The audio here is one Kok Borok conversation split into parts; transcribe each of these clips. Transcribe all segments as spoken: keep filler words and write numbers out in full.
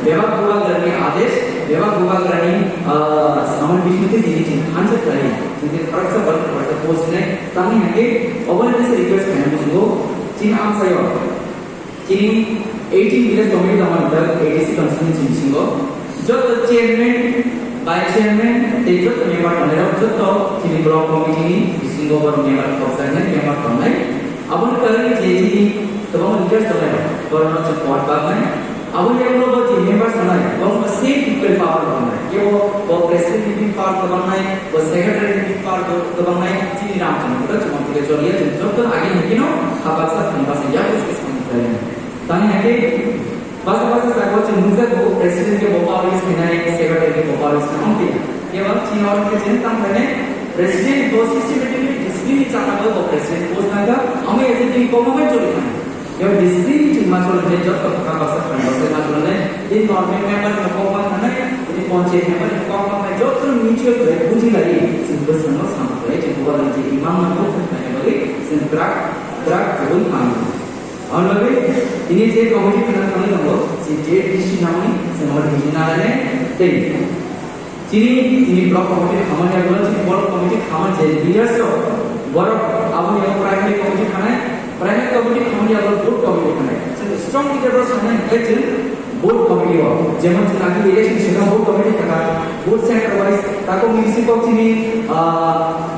Bebak bubagrani adesh, bebak bubagrani, ah, samani bisingtwi tini chwng thansa khlai, chwng tini khoroksa borok khoroksa post hinai tangwi hwnkhe oboni kaisa request khaina muchungo chini amchaio. Chini eighteen village committee tongmani tak A D C constituency bisingo joto chairman, vice chairman tei joto member tongnai rok joto chini block committee ni bisingo borok member khoroksa hinai member tongnai. Aboni kagwi je chini kwbangma leaders tongnai rok borokno chwng support babnai. Aboni yagulo bo je member tongnai borokno same equal power tongnai. Kebo bo president ni power kwbangnai, bo secretary ni power kwbangnai, chini ram chini kwtal chumang tile choliya chwng joto agi hwnkhe no habaksa thani basa yago se samung khlainai. Tani hake basa basa jaga o chwng nukjago, president khe bo power use khainai, secretary khe bo power use khainai, ongkhe. Kebo chini oro khe chwng tang khainai, president bo systematically discipline ni chakna bo president post nangkha, amo ejek ni kokma bai choli khainai. Kebo discipline ni chwng ma choli khe joto kha basa khan basa ma choli nai, tei normal member ni kokma khanai, tei panchayat member ni kokma khanai, joto mutual khe buji lai, chwng bwskango samung khlai, chwng bo bai je imang nangkho khainai bagwi, chwng drug, drug kubun khanai. Aboni bagwi tini je committee khna thangwi tongo, si je D C namani, chwng abo D C nalai nai tei chini, chini block committee khamani abo chini block committee khamani je leaders rok, borok aboni abo primary committee khanai, primary committee khamani abo booth committee khanai. Chwng strong leader rok sanai hwnkhe chwng booth committee o, jemon chwng agi election swkang booth committee thaka, booth center wise, tako municipal chini, ah,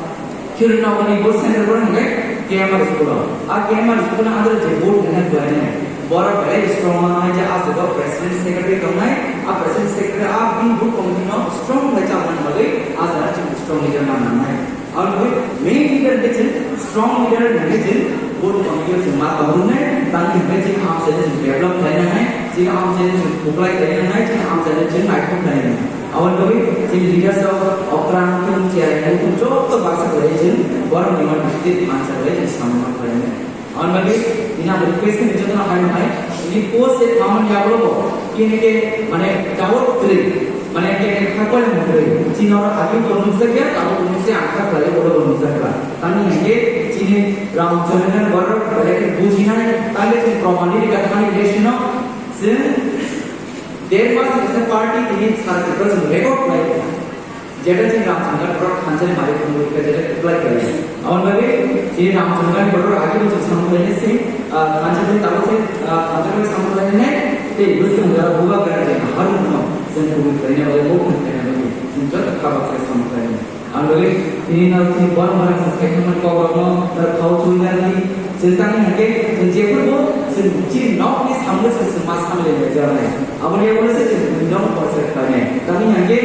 Khirinogorni booth center borok hwnkhe K M R school o. A K M R school ni under je booth hwnkhe khlainai. Borok belai strong mangnai je a jaga o president secretary tongnai. A president secretary a bini booth committee no strong khlai chalmani bagwi a jaga chwng strong leader ma nangnai. Aboni bagwi main leader hwnkhe chwng strong leader hwnkhe chwng booth committee o chwng ma tongmani. Tangwi hwnkhe chini amchaino chwng develop khlai nangnai. Chini amchaino chwng kwplai khlai nangnai. Chini amchaino chwng naithok khlai nangnai. Aboni bagwi chini leaders rok okra, muitung, chiyar, muitung joto baksa khlaiwi chwng borokni mani bisingtwi thansa khlaiwi chwng samung ma khlainai. Aboni bagwi chini abo request khe jotono hai hai chini post se thamani yagulo bo kini khe mane doubt kwrwi, mane khe khe kha kole kwrwi. Chini oro agi bo nukjakya, abo bo nukjakya, ang kha khlaiwi oro bo nukjakya. Tamni hwnkhe chini Ramcharan borok belai khe bujinai, tale chini promani rika thani election o chwng Der mas ni kaisa party tini sara Tripura chwng record khlai. Jeta chini Ramchandra borok thansa ni mari phunuk khe jeta apply khlai. Aboni bagwi chini Ramchandra ni borok agi bo chwng samung khlainai se, ah, thansa ni tabuk se, ah, thansa ni samung khlainai, tei bwswk jora bubagra je harung no chwng kubui khlaina bagwi, bo khlaina bagwi chwng joto kha baksa samung khlainai. Ang bagwi tini no tini borok borok sa sai thangmani kok rok no norok khao chumui nang di. Chwng tangni hwnkhe chwng jephuru bo chwng chini nok ni samung chwng chwng ma samung le jora nai. Aboni yagulo se chwng buino no porsa khlainai. Tamni hwnkhe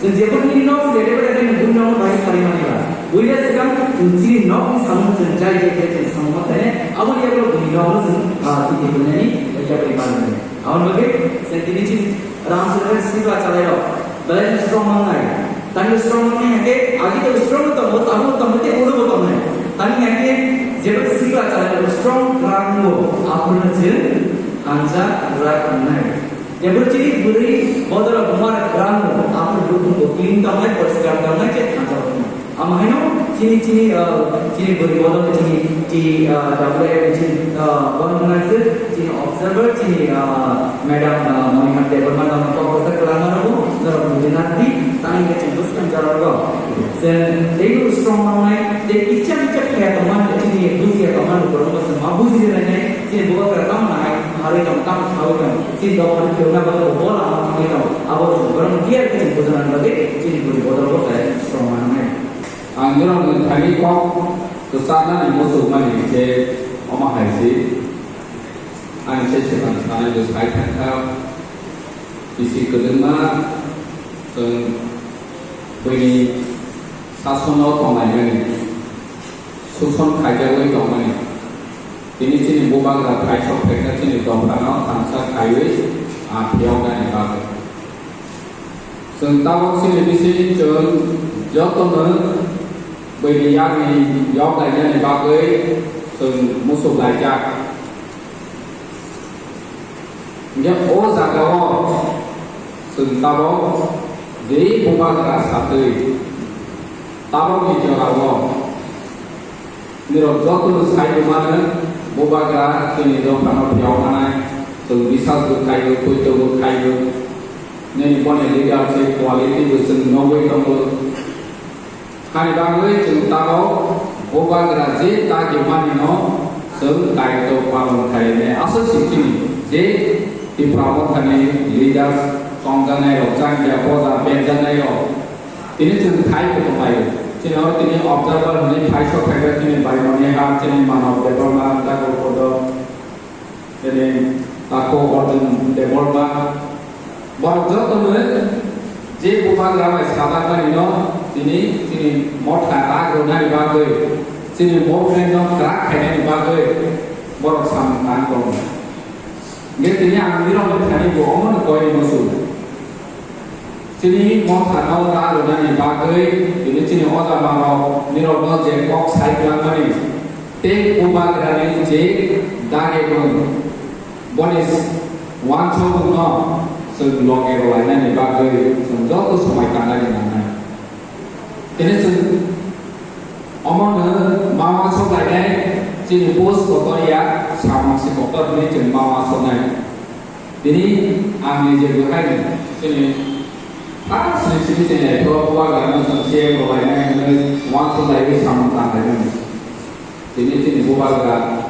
chwng jephuru nini nok se lede bede nini buino no bai khlai mani ba. Buino swkang chwng chini nok ni samung chwng jai jai khe chwng samung ma khlainai. Aboni yagulo buino no chwng, ah, tini buinani jabri ma nai. Aboni bagwi chwng tini chini Ramchandra Sibra chalairok belai strong mangnai. Tani strong mangnai hwnkhe agi to strong tongo, tabuk tongo, tei ulo bo tongnai. Tani hwnkhe jeba Sibra chalairok strong rang bo, aphuru chwng thansa rak wngnai. Jeba chini bwrwi bodol buma rang bo, aphuru bo clean tongnai, poriskar tongnai, tei thansa wngnai. Amo haino chini, chini, ah, chini bwrwi bodol chini, chini, ah, W A chini, ah, borok wngkha se chini observer chini, ah, madam, ah, Monima Debbarma no kok bwsa kwlangma rwgo, norok buji narwdi, tangwi khe chini bwskang jora rwgo. Chwng teibo strong mangnai, tei kicha kicha phiya tongmani, chini bujiya tongmani borok no chwng ma buji rwlainai, chini bubagra tamo nahai harwi tong, tamo sawi tong, chini dophani phiyokna bagwi bo lama thangwi tong, abo chwng borok no clear khe chwng bujana bagwi chini bwrwi bodol bo belai strong mangnai. Ang norokno thani kok kwcharnani muchungmani khe omo hai se, ani se swkang sanai bo sai thangkha, bisi kwdwkma chwng buini sasono tonglaimani, suson khaijagwi tongmani. Tini chini bubagra thaisok phaikha chini dophano thansa khaiwi, ah, phiyoknani bagwi. Chwng tabuk chini bising chwng jotono buini yakni yok lainani bagwi chwng muchuk laijak. Hingke o jagao chwng tabuk je bubagra satwi tabukni jorao nirok jotono sai tongmani bubagra chini dophano phiyok manai. Chwng bisas bo khaio, poito bo khaio. Nini boni leadership quality bo chwng nugwi tongo. Hani bagwi chwng tabok bubagra je dagi manino chwng daitw palon khainai. Aswk se chini je Tipra Mothani leaders chongjaknai rok, changya boja berjaknai rok, tini chwng khai kutung laio. Chini oro tini observer hwnwi phai sok khaijak chini bai mani ha, chini Manav Debbarma, Thakur Kodok, tini Tako Arjun Debbarma, borok jotono je bubagra bai sajakmani no tini chini motha rak rwnani bagwi, chini movement no kwrak khainani bagwi borok samung tang tongo. Hingke tini ang nirok ni thani bo omo no koi ni muchung. Chini motha no ta rwnani bagwi tini chini oja ma rok nirok no je kok sai twlangmani tei bubagra ni je dagi mung boni wansokmung no chwng loge rwlainani bagwi chwng joto somai tangnani nangnai. Tini chwng omo no ma wansok lainai chini post kotor ya samung si kotor hwnwi chwng ma wansoknai. Tini ang nije bwkhai chini ta sini sini chini aitho bubagra no chwng C M rwlainai hwnwi wansok laiwi samung tanglainai. Tini chini bubagra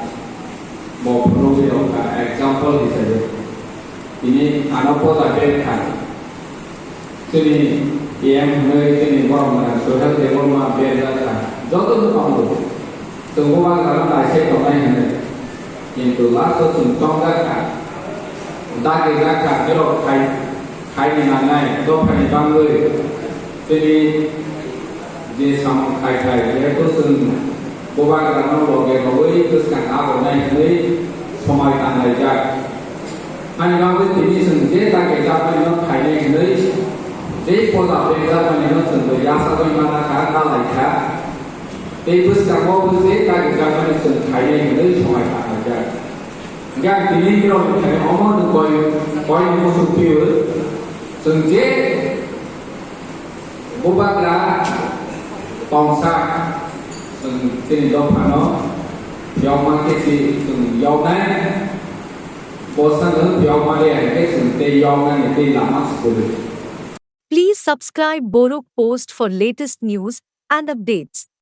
bo phunukwi rwkha example hisabe. Tini ano poda bag kha. Chini P M hwnwi chini borok mwnang Suhel Debbarma berjak kha. Joto no tongo. Chwng bubagra no naisai tongnai hwnwi. Kintu last o chwng chongjak kha. Dagijak kha, borok khai, khaini nangnai, dophani bangwi. Chini je samung khai khai, jehetu chwng bubagrano loge rwui bwskang abonai hwnwi somai tanglaijak. Hani bagwi tini chwng je ta kejakmani no khainai hwnwi, je poja pekjakmani no chwng bo yasagwi mana kha, ta lai kha. Tei bwskango bo je ta kejakmani chwng khainai hwnwi somai tanglaijak. Hingkhe ang tini borokni thani omo no koi, koi ni muchung phiywi, chwng je bubagra tongsa, chwng chini dophano yokma khe si chwng yoknai, bosano yokma le hai khe chwng tei yoknani tei lama si kwrwi. Please subscribe Borok Post for latest news and updates.